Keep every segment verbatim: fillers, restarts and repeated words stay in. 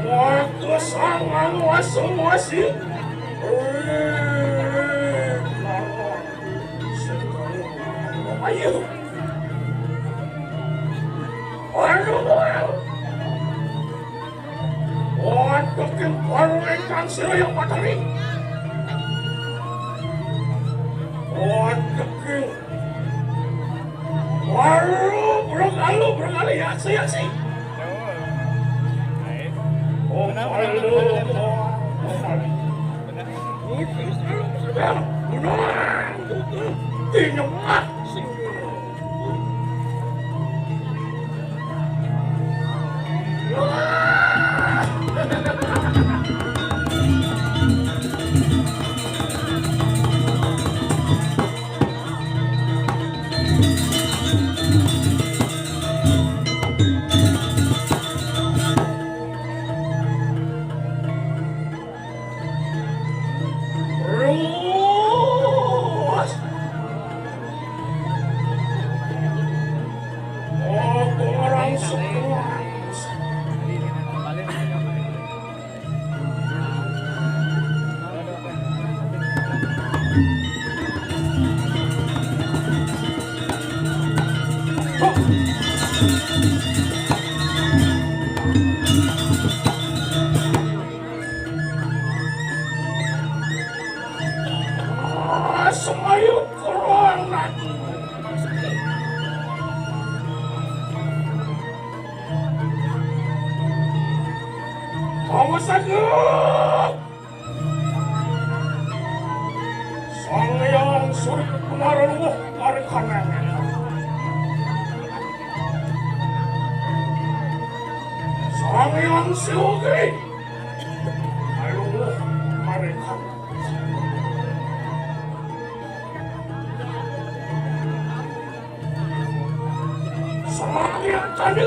Waktu sangang wasung-wasing. Ayo. Aduh. Waduh, king baru ingkang siraya pateri. Waduh, king. Waduh, burung alu, burung alu, yaksi, yaksi. Oh, alu, oh, alu. Benar. Benar. Terus. Oh, orang semua. Semayu kurang lagi. Kamu sakit. Sang Hyang Surya Kumara luwih marekanan. Sang Hyang Siwagri luwih marekanan. Semangat tadi.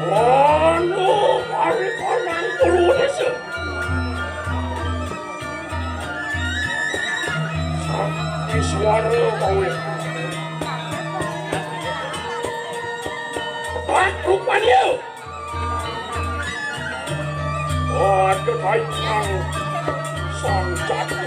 Anu, ari kanang turu desa. Sakti suara kawin. Pak Rupanya. Waduh, baik sang, sang jatuh.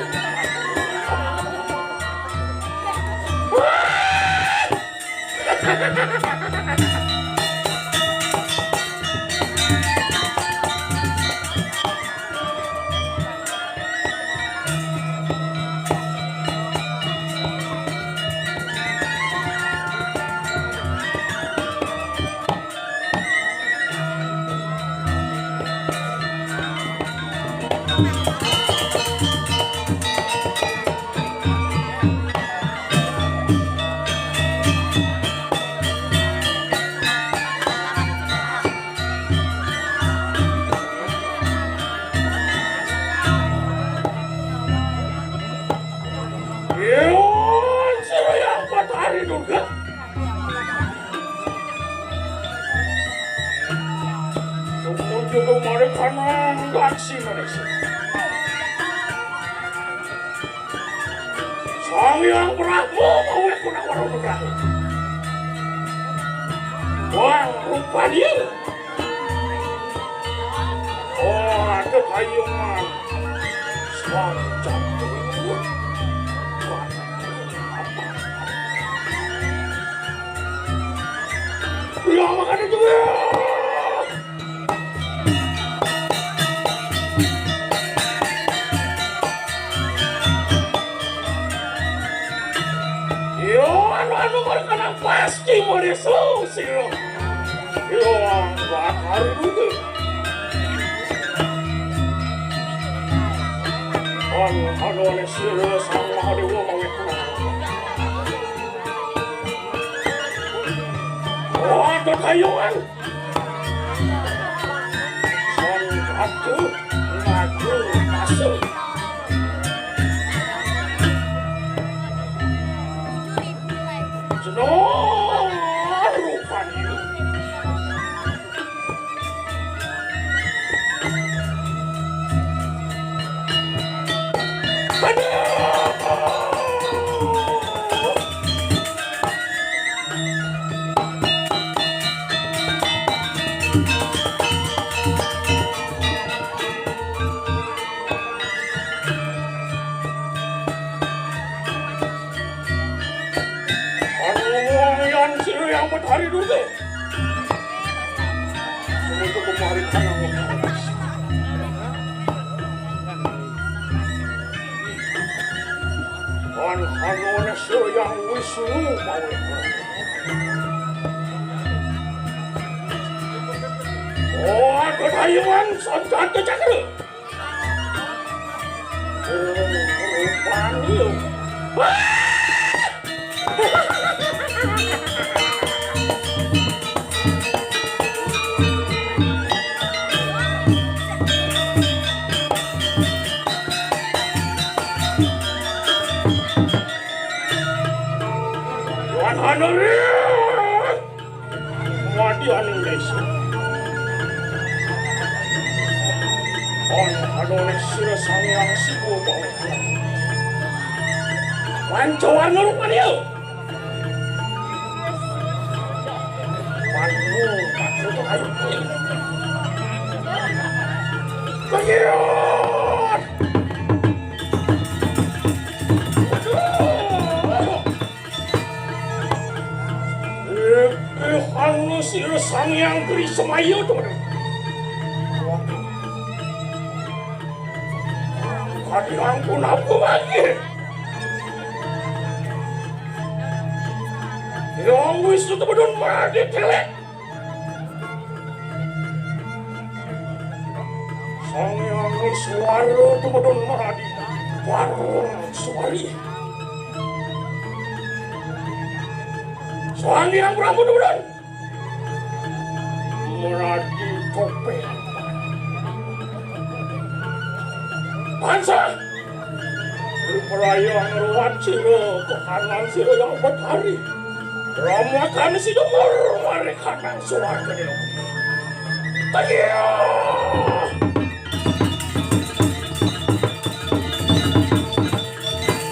Iun sira yang Batari Durga. Tumuju kemari kanang gaksi Malaysia. Sang Hyang Prabu mawe kuna warung Nugraha. Wah, rupanya. Oh, ada kayungan. Sang Jatuh. Ya, makanya juga. Yo, anu-anu mereka nang pasti mau disusi. Yo, angkat hari dulu. Anu, anu, anu, sira sang Mahadewa mawit. Waduh, kayuan. Sang Ratu maju masuk. Jenar rupanya. Aduh. Anu, wong yan sira yang Betari Durga. Semoga kemari tanah. Wan hanone Surya Wisnu mawe. Oh, ketayangan sanjata cakra. Oh, rupanya. Wah! Wan Hanorin. Wadi aning desa. On Hanorin sira Sang Hyang Siwa bawa. Pancawarna rupanya. Panmu, panmu tuh ayo. Kayat. Aduh. Eh, eh, anu sira Sang Hyang Grismaya to. Kadi ampun apa lagi? Hyang Wisnu Tebedon Maradi telek. Sang Hyang Iswara Tumedun Maradi. Warung Suwari. Sang Hyang Prabu Tumedun Maradi Kopeng. Pansa. Peraya ngruwat sira, kohanan sira yang betari. Ramakan sida mur mari kanang suwarga dina. Tayang!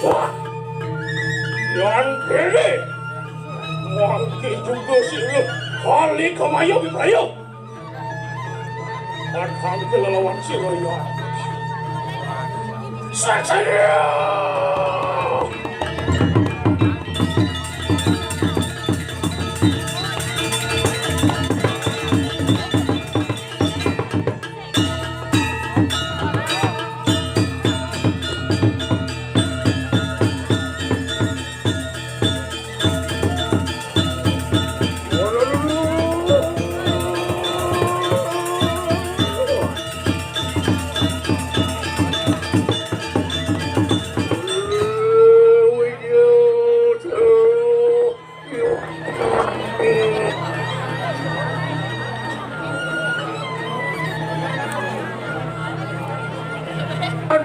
Wah! Yan kene, mangke juga sira kali kemaya wipraya. Padahal kelelawar sira ya. Satria!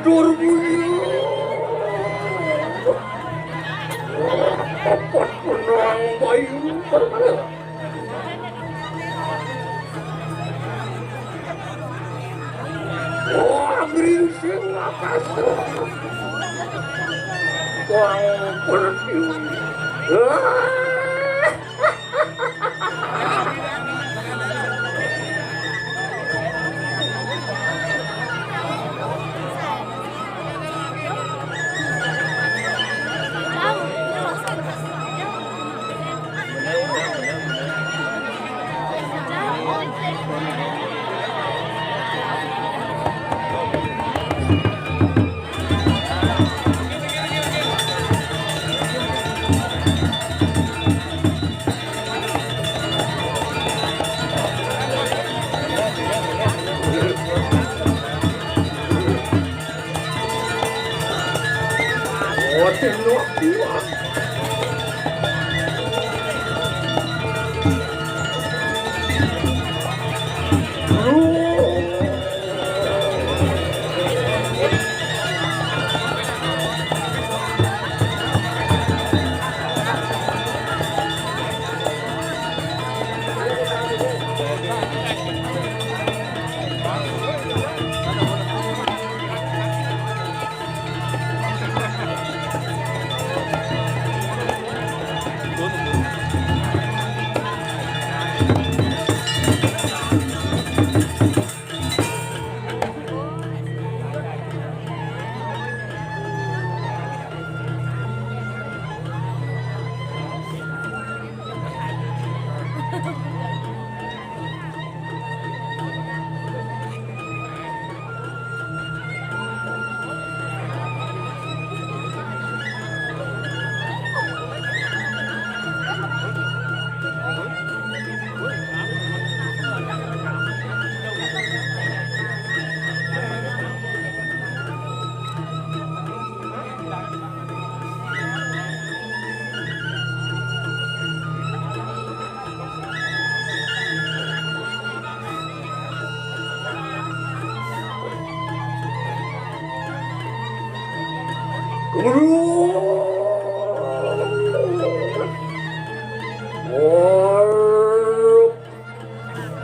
Dur bunyi. Apa menang bayu. Wah, gringsing atas. Wah, pertiwi. Wah.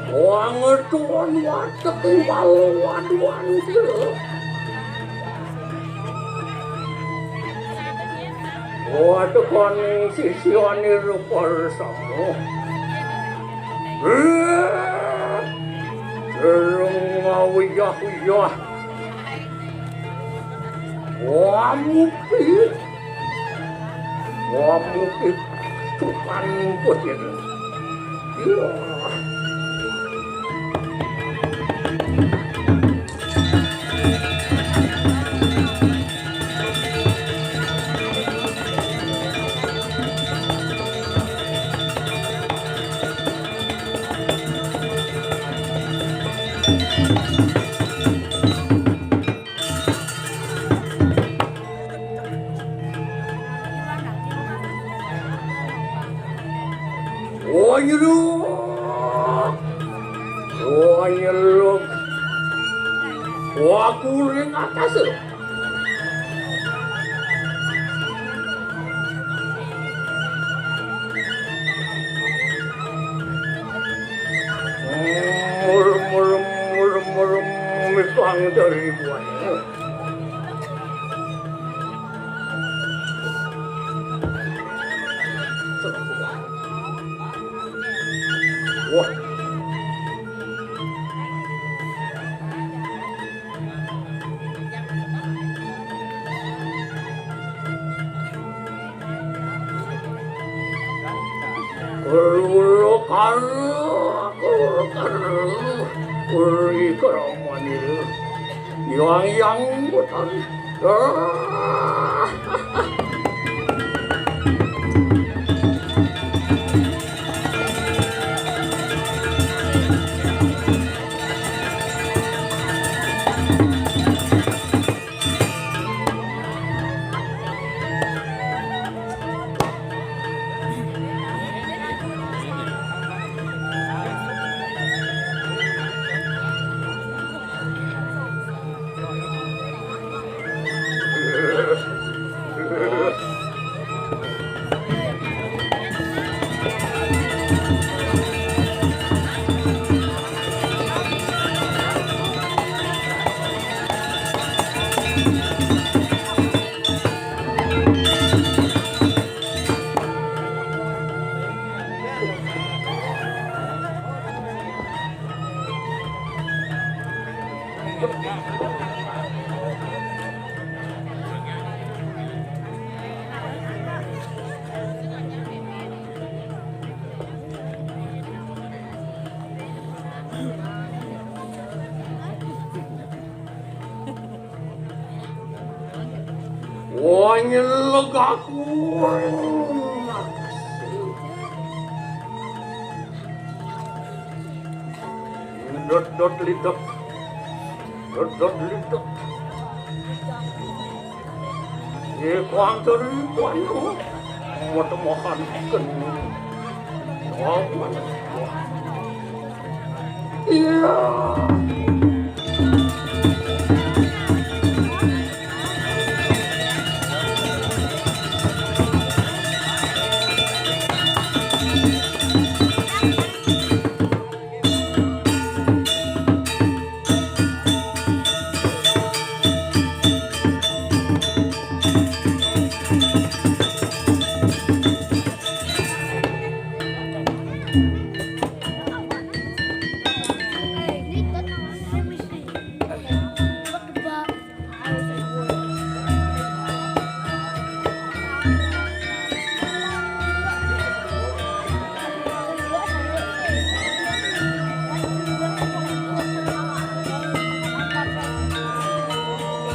Wangetuan watek ing paluan-paluan sira. Watek kon sisiane rupa resama. Eh, durung ngawiyah-wiyah. Wamupi. Wamupi. Tuhan pun ya. Iya. Wanyeluk. Wanyeluk. Wakuring atas. Murem, murem, murem, murem, mikang dari buahnya. Wah. Kula karu, kula karu, kula iki ramane. Yang, yang mboten. Ah. Wah, nyeleg aku. Dot, dot, lidot. Dot, dot, lidot. Ye, kuang teribuan. Mau temohon ken. Wah, wah. Iya.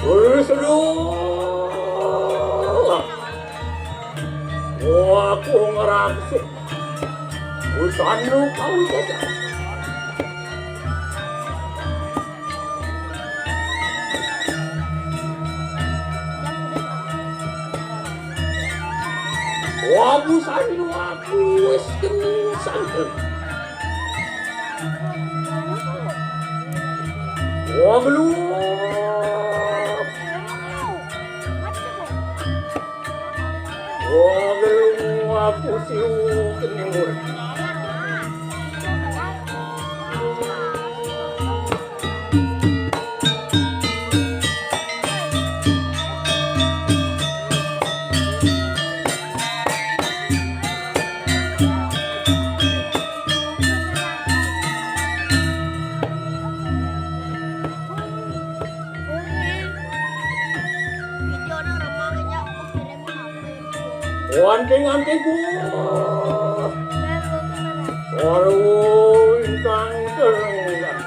Terus, aduh. Wah, aku ngerasa. Urusan lu kau saja. Wah, busan lu aku wis kencang. Wah, belum. Wah, belum aku siu ke timur. Anting-anting ku. Waduh, intang terang.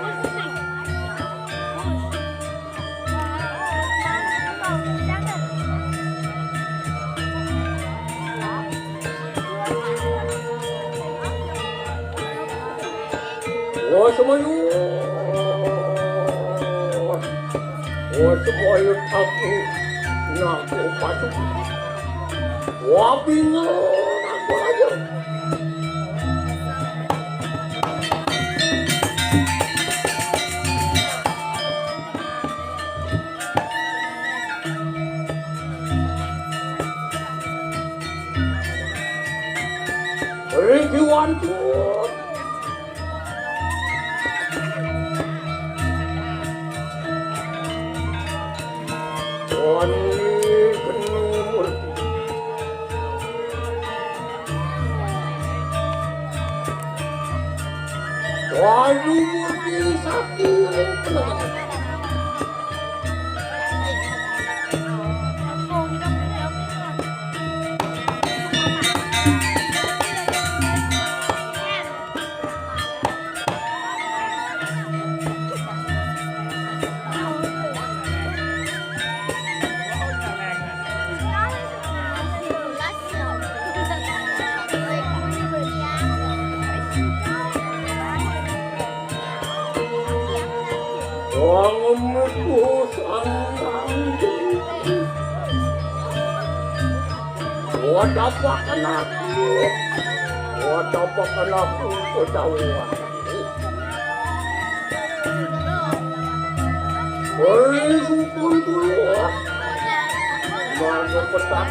Oh, semuanya. Oh, semuanya aku. Nah, aku masuk. Wah, bingung aku aja. Ribuan pun. Wani geni murti. Wani murti sakti ring penengah. Wong mutus anang. Wadapaken aku. Wadapaken aku ketahuan. Hei, sukun kula. Mangga petak.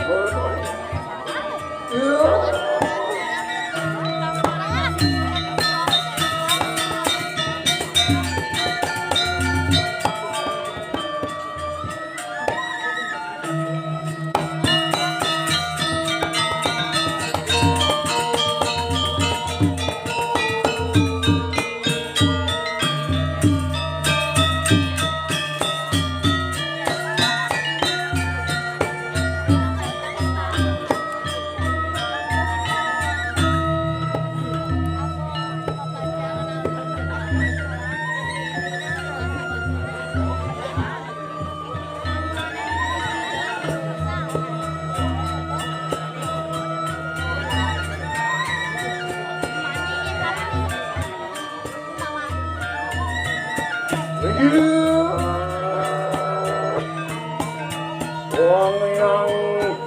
Wong yang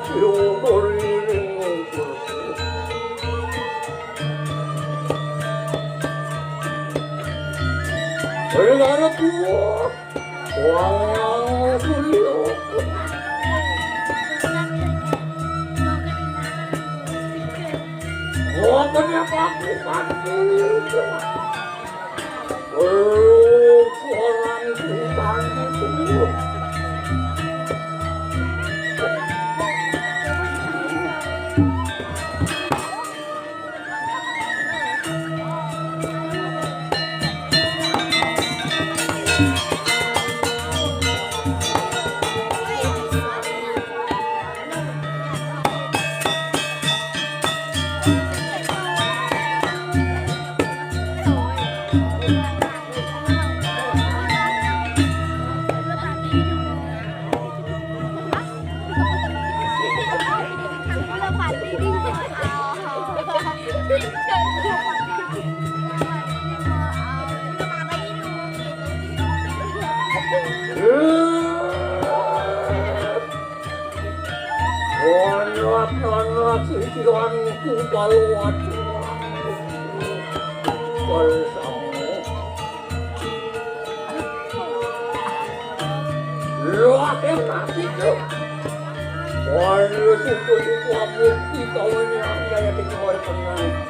diuburi ring ungkur. Ring arep wong yang suliyo. Wong punya pati-pati. Anak-anak sisian kumpal wajah bersama. Lahir mati tuh. Wah, lu suku di Papua, di kawannya, yang ada di Timur Tengah.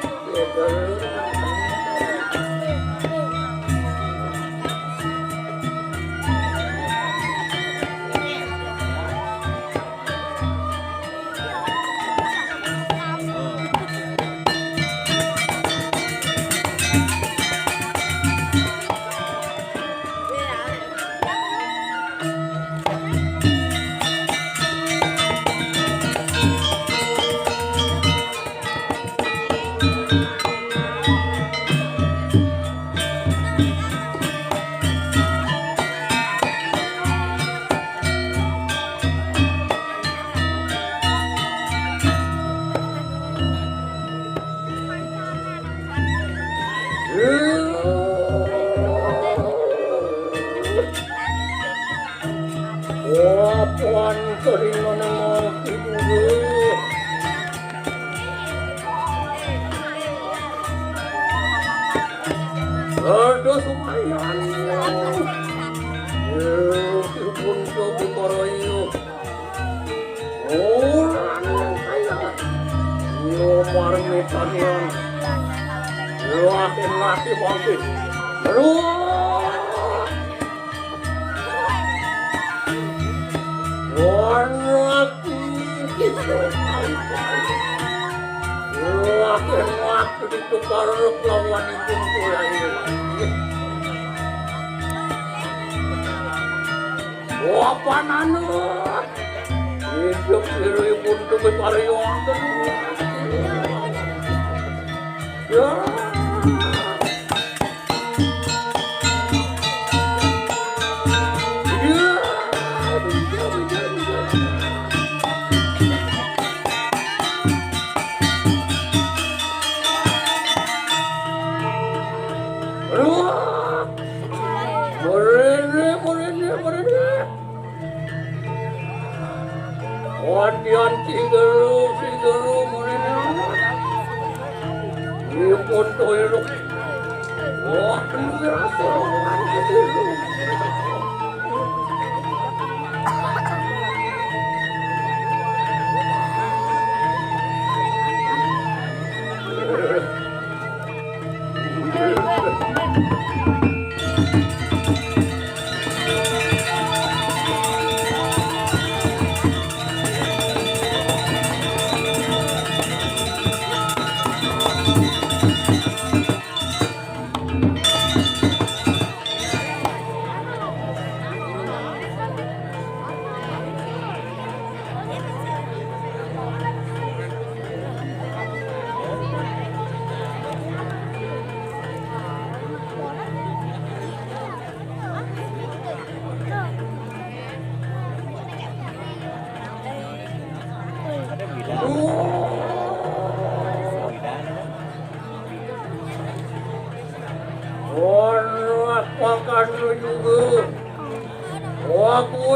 Wapan sering menengok ibu. Ada semayan. Eh, pun coba koroyo. Orang yang kaya. Yo marmitanian. Yo akin mati bangkit. Aduh. Orang itu. Yo akin mati ditukar lawan itu. Wah, pananut. Hidup diri pun tuh berpariwang. Ya. Ya. Aduh. Mrene, mrene, mrene. Wadian Cigeru, Cigeru, mrene. Ipun toyo. Wah, bener, Cigeru.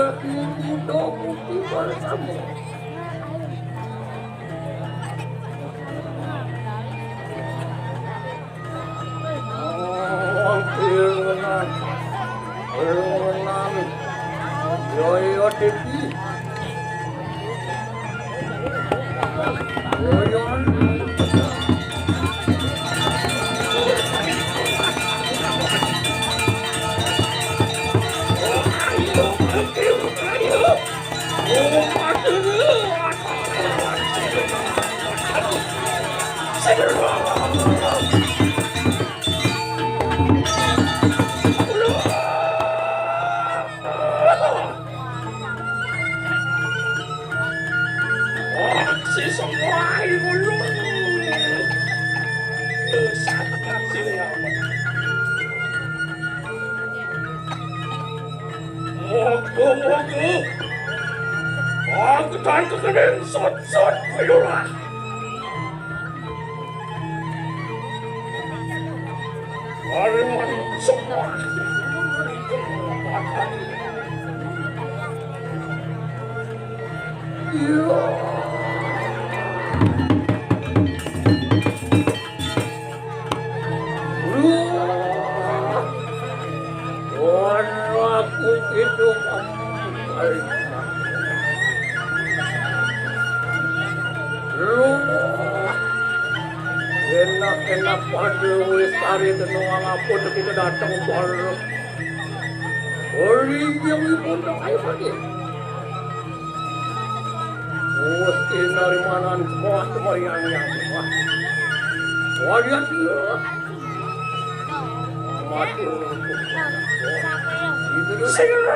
Buta putih bersama. Oh, ilmunan. Ilmunan. Yo, yo, Devi. Yo, yo. Aksi semua ilmu. Sangat sini apa? Moga-moga aku tak kekening sot-sot pelurah. Mari, mari, semua. Wan aku itu kembali. Lu enak-enak pada wis kari tenung apa kita datang baru. Ori yang pun tak kayak lagi. Gusti narimanan semua kemarian yang semua. Wajah dia. Matur. Itu dia.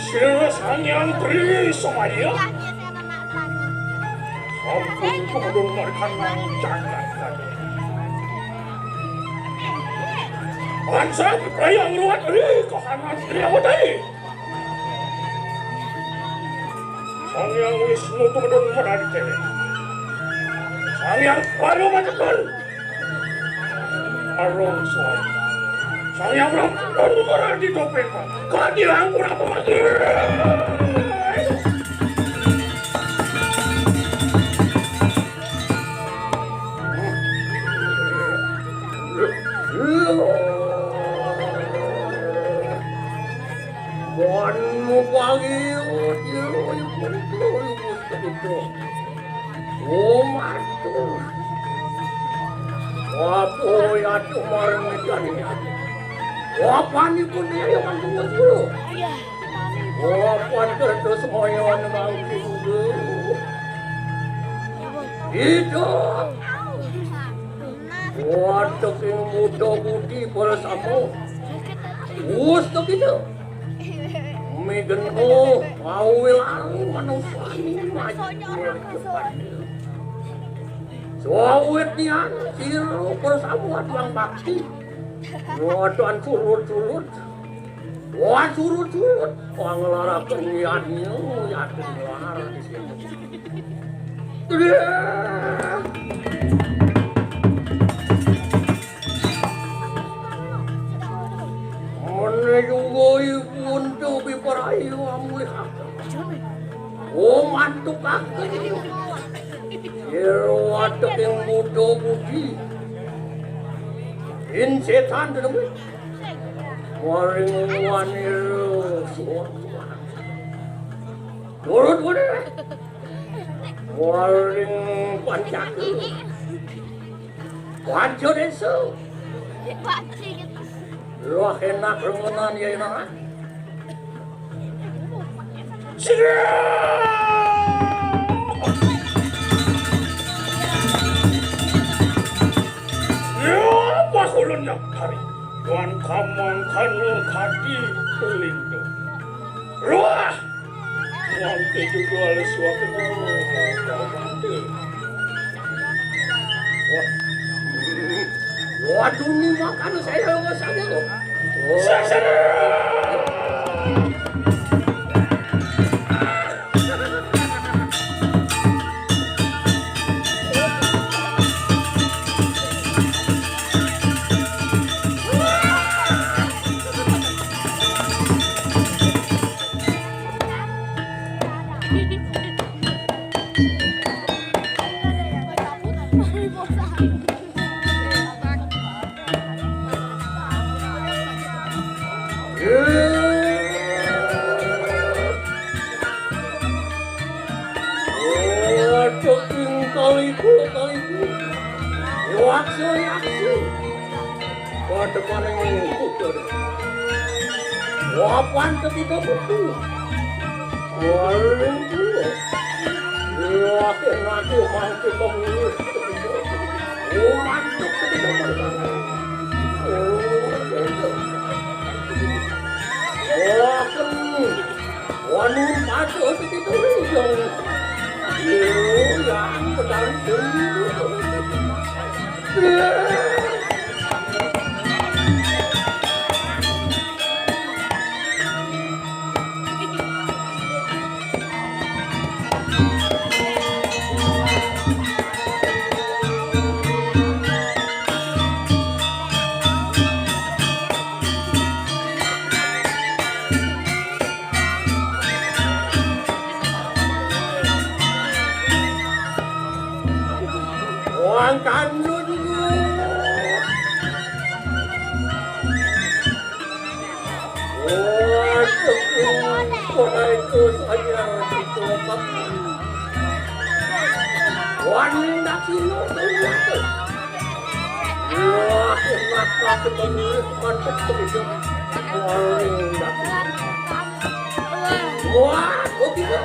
Sira Sang Hyang Tri Samaya. Sampun kudu markanang jagat. Pansa prayang ruwat ri kahanan Triawati. Sang Hyang Wisnu tumedun marang cewek. Sang Hyang Parama tekun. Arung suara. Sang Hyang Brahma tumedun marang di topeng. Kadilang pura pemati. Wan mupagi util uyuk util uyuk util. Oh, matur. Wapo yatu marang medani. Wapanipun daya mantuwa sepuluh. Wapan kertas moyon mangkin. Itu. Wateking buta budi para samu. Wus to kita. Migeno awil aru manusani maju. Sawit nian sira para samu aduang bakti. Ngodan surut-surut. Wah, surut-surut. Panglaraken yannya yakin lara di sini. Menawi ipun to biparayu amulih. Oh, mantuk aku. Ira wateking buta budi. In setan dedemi. Waring wanira suwun. Turut wene. Waring pancaka. Panca desa. Wah, enak remenan ya, enak. Siap! Ya, pas ulun yang hari. Tuan kamang kanu kadi pelintu. Luah! Wong keju jual suaka. Waduh, ini makan saya, Mas, aja loh. Waduh, kaliku, kaliku. Waksu, yaksu. Waduh, paling kuda. Wapan ketika betul. Waduh. Wah, nanti mati pemilik. Oh, mantap ketika betul. Oh, ya, ya. Wah, keren. Wanu patut itu dong. Yo, yang pedang dulu. Wong kanu dulu. Waduh, kok itu saya ditobat. Wani ndak sino tuh. Wah, enak banget, penulis mantep tuh itu. Wani ndak sino. Wah, kok gitu?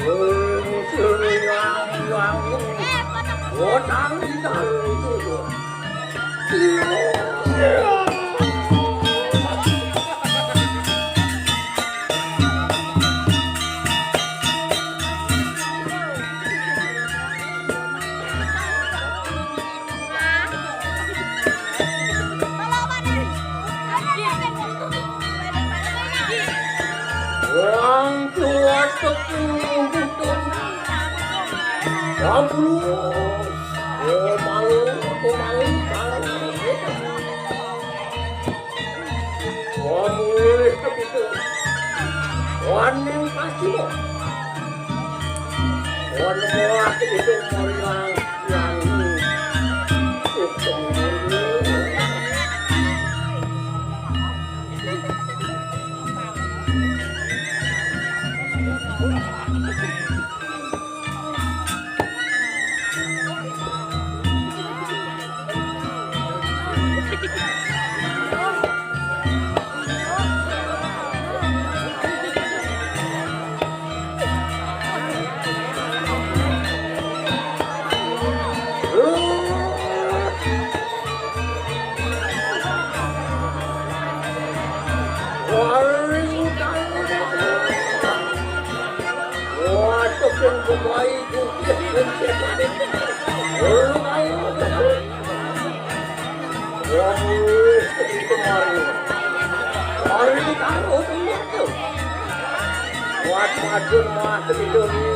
Eh, sini yang, yang, oh, taruh di dalam itu. Wong tua tepung butuh. Wong puluh. Oh, malu, oh, malu, malu. Wah, mulih kepitu. Wah, ning pasti kok. Wah, nemu aku itu mau yang, yang ini. Waduh, waduh, waduh, waduh.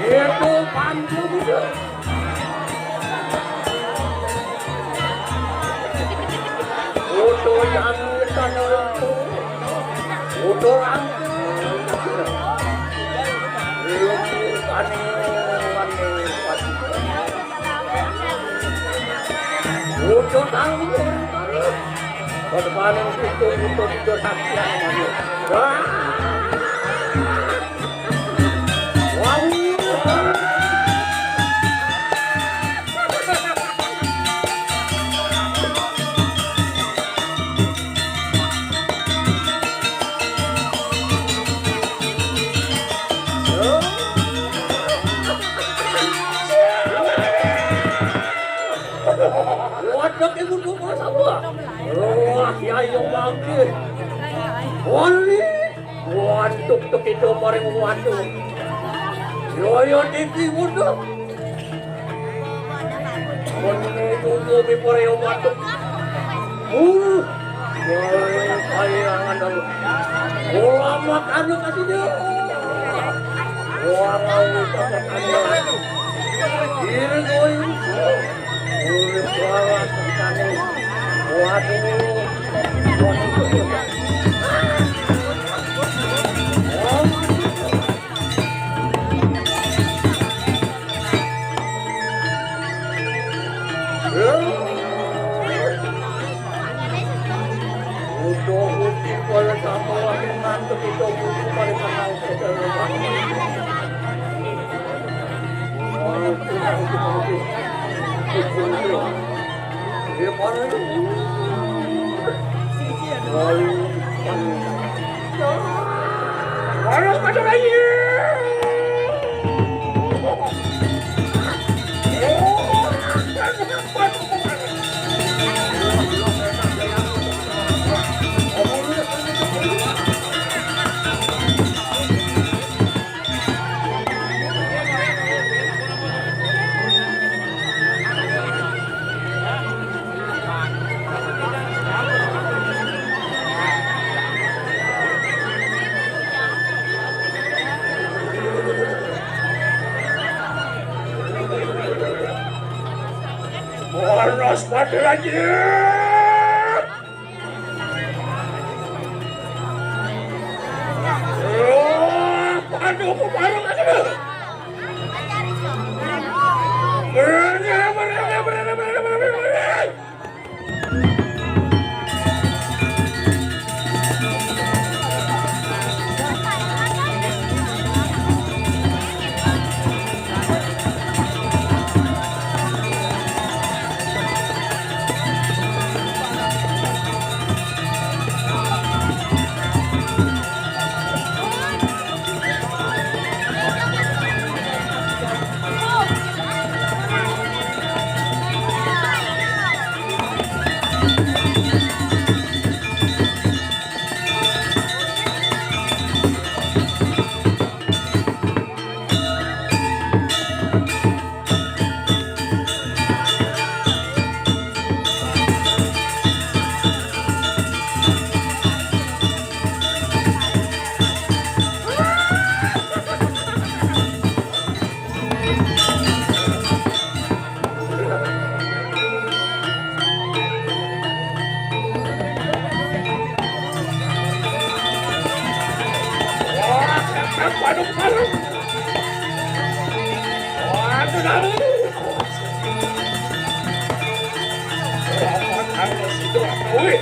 Itu pantu. Foto yang itu, foto yang Paling itu, itu, itu sakti. Wah. Wah. Waduh, ibu dua sama. Wah, ya, yang bangkit. Wali. Waduh, tuk itu paling waduh. Yo, yo, tinggi, waduh. Waduh, itu, itu, itu, paling waduh. Uh, wah, kayangan, aduh. Ulama anu kasih dia. Wah, mau ucap kasih dia. Ini, kau ini. Urip lawas tekan. Waduh. Udah uti kaya sama lagi ngantuk itu buku pada kenal. Panas pada lagi. Aduh, aku baru aja. Berani, berani, berani, berani, berani. Waduh, waduh. Wih.